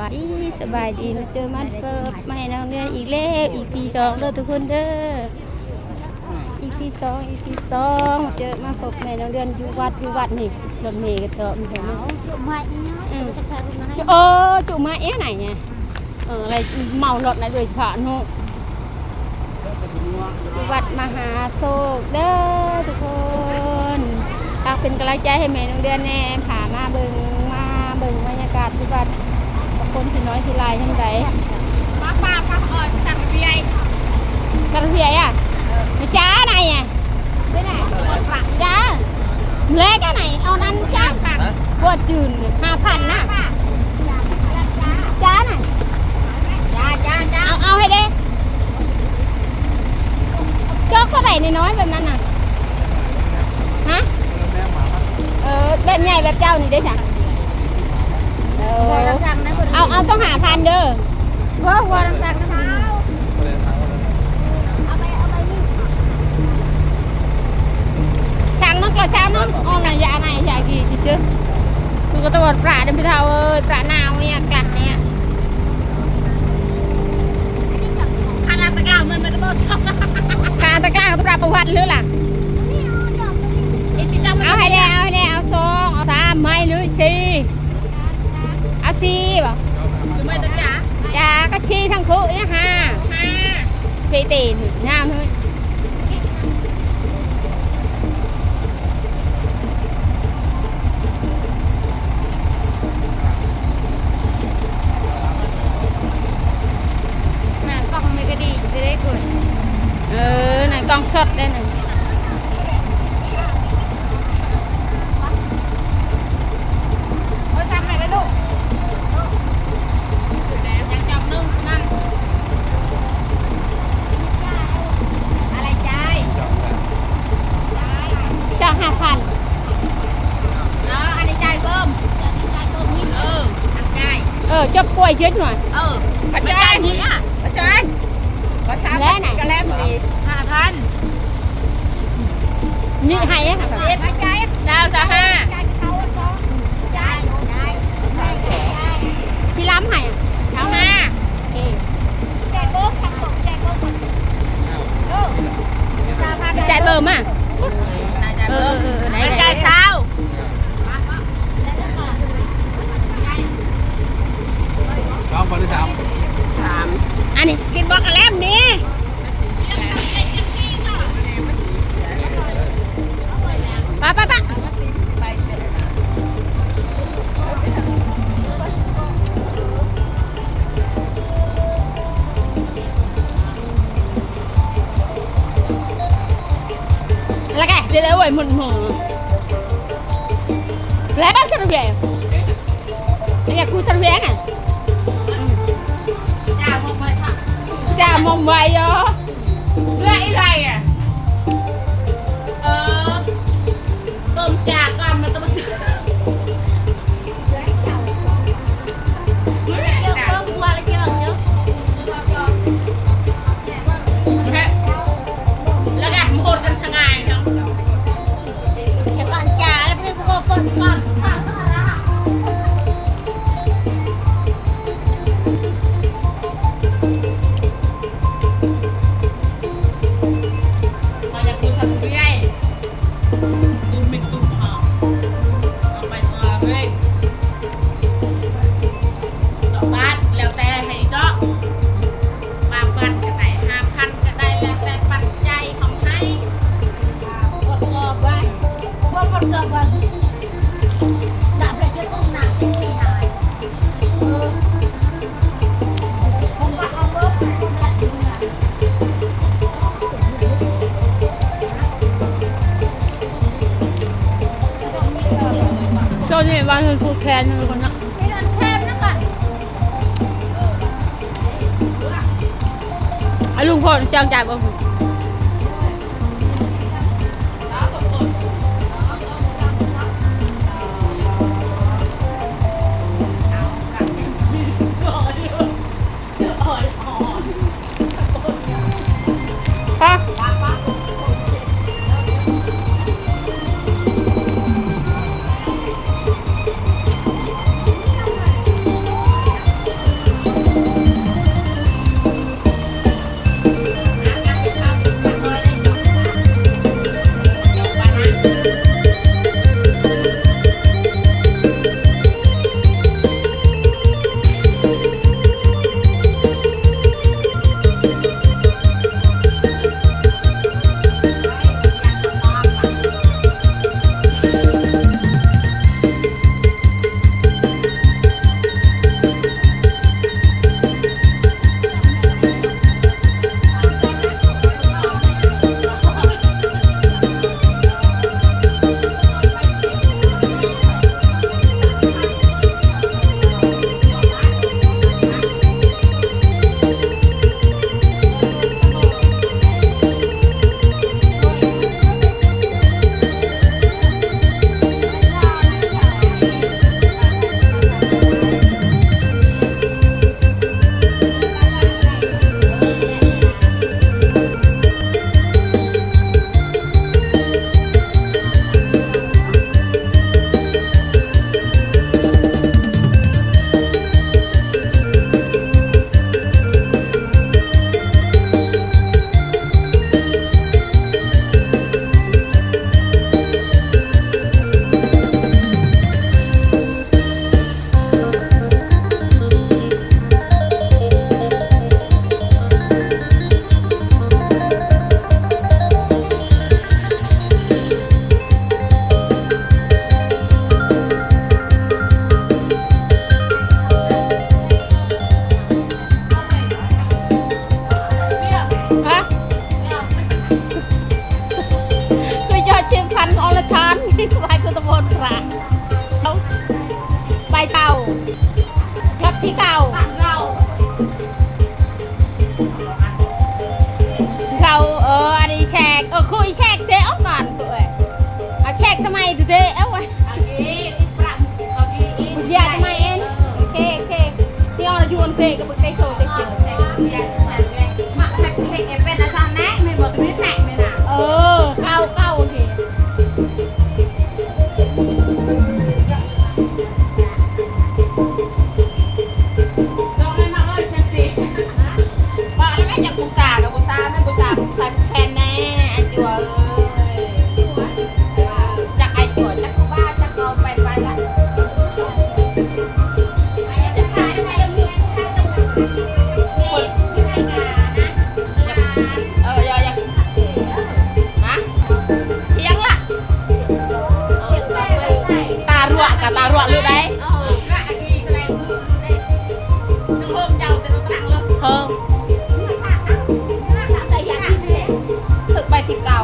ສະບາຍດີ ສະບາຍດີ ມາເຈີມາພົບມາໃຫ້ນ້ອງເດືອນອີກແລ້ວ ອີພີສອງເດີທຸກຄົນເດີ ອີພີສອງ ອີພີສອງ ເຈີມາພົບແມ່ນ້ອງເດືອນຢູ່ວັດ ຢູ່ວັດນີ້ ລົດເມກໍເຈາະມີແຖວນີ້ ອືມ ໂອ້ ຈຸມາເອໄນ ເອີ ລະເມົາລົດນະໂດຍສະເພາະເນາະ ຢູ່ວັດມະຫາໂຊກເດີທຸກຄົນ ຝາກເປັນກຳລັງໃຈໃຫ້ແມ່ນ້ອງເດືອນແດ່ ພາມາເບິ່ງ ມາເບິ່ງບັນຍາກາດທີ່ວັດ ວ່າຄົນຊິນ້ອຍຊິຫຼາຍຈັ່ງໃດ ປາ ປາ ປາ ເອີ ສັກເວຍ ສັກເວຍອະ ເອີ ມາຈ້າໄນອະ ຈ້າ ແລກະໄນ ເອົານັ້ນຈ້າ ກວດຈືນ ຫ້າພັນນະ ຈ້ານະ ເອົາ ເອົາໃຫ້ເດ້ ຈອກເທົ່າໃດນ້ອຍໆແບບນັ້ນນະ ຮະ ເອີ ແບບໃຫຍ່ແບບເຈົ້ານີ້ເດ້ຊະ ເອີ ເອົາ ເອົາຕ້ອງຫ້າພັນເດີ ເອີ ຫົວລະສັກນະ ຊ່າງນະກໍຊ່າງນະ ອອກນະ ຢ່ານະ ຢ່າກີຊິເຈີ ຄືກໍຕະວອດປະເດີ ພີ່ເຖົ້າເອີຍ ປະໜາວຍາກກັດນີ້ ຄານາຕະກາມັນ ມັນກະບໍ່ ຄານາຕະກາປະປະຫວັດຫຼືລະ ເອົາໃຫ້ແດ່ ເອົາໃຫ້ແດ່ ເອົາສອງ ເອົາສາມ ໄມ້ຫຼືສີ່ ເອົາສີ່ບໍ່? ຈາກະສີ່ທັງຄູ່ ຫ້າ ເພເຕນງາມເຮີຍ. ໜ້າກ້ອງນີ້ກະດີຊິໄດ້ຄົນ ເອີ ໜ້າກ້ອງຊັອດໄດ້ນະ. ຈາກຫ້າພັນ ເອີ ອັນນີ້ຈ່າຍເພີ່ມ ເອີ ອັນຈ່າຍ ເອີ ຈົບກວຍເຊິດໜ່ວຍ ເອີ ອາຈານ ອາຈານ ກະແລມນີ້ ຫ້າພັນ ນີ້ໃຫ້ ສິບ ຊາວ ຊາວຫ້າ ຊິລຳໃຫ້ ຊາວຫ້າ ໂອເຄ ຈ່າຍເພີ່ມມາ ເອີ ເອີ ເອີ ໄດ້ ຈ່າຍຊາວ ສອງ ຄົນທີ່ສາມ ສາມ ອັນນີ້ ກິນບໍ່ກະແລມນີ້ ປະ ປະ ປະ. ລະກະ ເດລະເວີຍ ໝົດໝໍ ແລະ ບາສະເວຍ ອັນນີ້ກູສະເວຍນະ ຈາມອງໄວ ຈາມອງໄວ ເຫຼືອອີ່ໄລອະ ເອີ ຕົ້ມຈາກ່ອນ ມາຕົ້ມ ລະກະໂຫດກັນສະຫງ່າຍເນາະ ຈາກ່ອນຈາ ລະເພິ່ນກໍເປີດກ່ອນ. ບາດ ແລ້ວແຕ່ໃຫ້ເຈາະ ບາດ ບາດກະໄດ້ ຫ້າພັນກະໄດ້ ແລ້ວແຕ່ປັດໄຈຂອງໃຜ. ໂຊນນີ້ບ້ານເພິ່ນຜູກແຂນຢູ່ຄົນນະ ອາ ລຸງພອນຈ້າງຈ່າຍບໍ່? ປະ. ທີ່ເກົ່າ ເກົ່າ ເອີ ອັນນີ້ແຊກ ເອີ ຄຸຍແຊກເດ້ ເອົາກ່ອນ ເອີ ເອົາແຊກທຳໄມເດ້ ເອົາໄວ້ ເອົາເດ້ ອີກປະ ເອົາເດ້ ເອົາເດ້ ເອົາເດ້ ໂອເຄ ໂອເຄ ທີ່ເອົາຢູ່ອັນເບກກັບເບກເຕໂຊ ເຕໂຊ ເອີ ແຊກ ເອົາເດ້ ເອົາເດ້ ມາແຊກ ເຮັດໃຫ້ເປັນອັນຊັ້ນແນ່ ແມ່ນບໍ່ ຕົວນີ້ແຊກແມ່ນນະ ເອີ ເຂົ້າ ເຂົ້າ ໂອເຄ. ດອກໄມ້ມາເອີຍ ເຊັກຊີ ບອກແລ້ວແມ່ນຢາກບູຊາກໍບູຊາ ແມ່ນບູຊາໃສ່ແຜ່ນແນ່ ອ້າຍຈົວເອີຍ ຈັກອ້າຍຈົວ ຈັກຄູບາ ຈັກກໍໄປ ໄປລະ ເອີ ຢ່າ ຢ່າ ຮະ ສຽງລະ ຕາຫຼວກກະຕາຫຼວກເລີຍໄດ໋ ເພິ່ນ ຖືກໃບທີເກົ້າ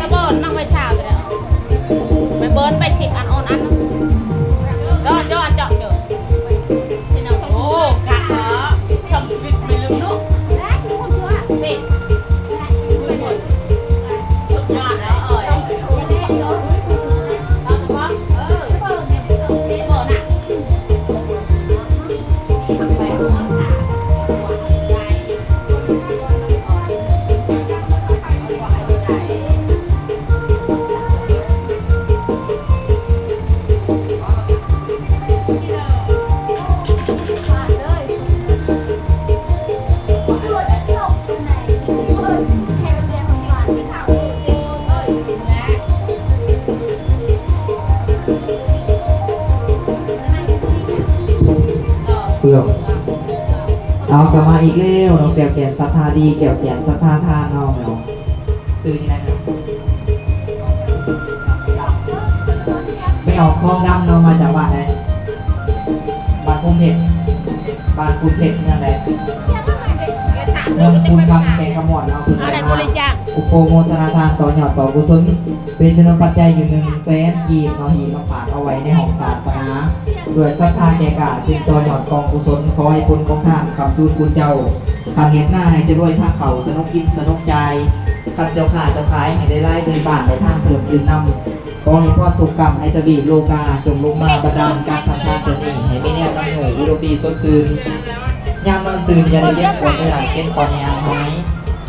ຕະບອນມັກໄວ້ຊາວ ໄປເບິ່ນໄປສິບອັນ ອ່ອນອັນ ເຈາະ ເຈາະ ເຈາະ ເຈາະ ໂອ້ ກະເນາະ ຊ່ອງສະວິດໄປລືມເນາະ ສຸດຍອດເລີຍ ເອີຍ ເອີ ເອີ ເອີ ເພື່ອ ເອົາ ກັບມາອີກແລ້ວເນາະ ແກ້ວແກ່ນສັດທາດີ ແກ້ວແກ່ນສັດທາທານເນາະ ແມ່ອອກ ຊື່ຈັ່ງໃດແມ່ອອກ? ແມ່ອອກ ຄອງດຳເນາະ ມາຈາກບ້ານໃດ? ບ້ານພູນເພັດ ບ້ານພູນເພັດ ເມືອງໃດ? ເມືອງພູນຄຳ ແຂວງຄຳມ່ວນເນາະ ເພິ່ນໄດ້ມາອຸປະໂມທະນາທານຕໍ່ຍອດກອງກຸສົນ ເປັນຈຳນວນປັດໄຈຢູ່ໜຶ່ງແສນກີບເນາະ ທີ່ມາຝາກເອົາໄວ້ໃນຫ້ອງສາສະໜາ ດ້ວຍສັດທາແກ່ກ້າ ຈຶ່ງຕໍ່ຍອດກອງກຸສົນ. ຂໍໃຫ້ຜົນຂອງທ່ານຄ້ຳຊູນຄຸນເຈົ້າ, ຄັນເຮັດນາໃຫ້ຈະລວຍທາງເຂົ້າ, ສະໜຸກກິນສະໜຸກຈ່າຍ, ຄັນເຈົ້າຄ້າເຈົ້າຂາຍໃຫ້ໄດ້ລາຍເງິນບ້ານໄດ້ທາງເພີ່ມຕື່ມນຳ. ຂໍໃຫ້ພອນທຸກກຳໃນທະວີບໂລກາ ຈົ່ງລົງມາບັນດານການທຳທານຕົນນີ້ ໃຫ້ມີແນວນຳໃຫ້ອຸດົມດີສົດຊື່ນ. ຍາມນອນຕື່ນຢ່າໄດ້ເຈັບປວດເມື່ອຍ, ເຈັບປວດໃຫ້ຫາຍ.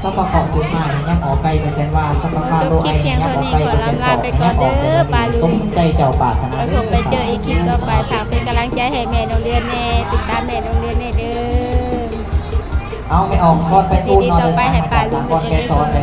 ສັບພະເຄາະໂສກຮ້າຍໃຫ້ຍັບອອກໄກເປັນແສນວາ, ສັບພະຄາໂລໄອໃຫ້ຍັບອອກໄກເປັນແສນສອກ, ໃຫ້ຍັບອອກໄປເຖິງທີ່ສົມໃຈເຈົ້າປາດຖະໜາເດີ. ໄປພົບໄປເຈີອີກຄລິບຕໍ່ໄປ, ຝາກເປັນກຳລັງໃຈໃຫ້ແມ່ນ້ອງເດືອນແດ່, ຕິດຕາມແມ່ນ້ອງເດືອນແດ່ເດີ. ເອົາ ແມ່ອອກ ຄອນໄປຕູນເນາະ, ເດີນທາງມາຈາກນະຄອນໄກສອນ ໄປ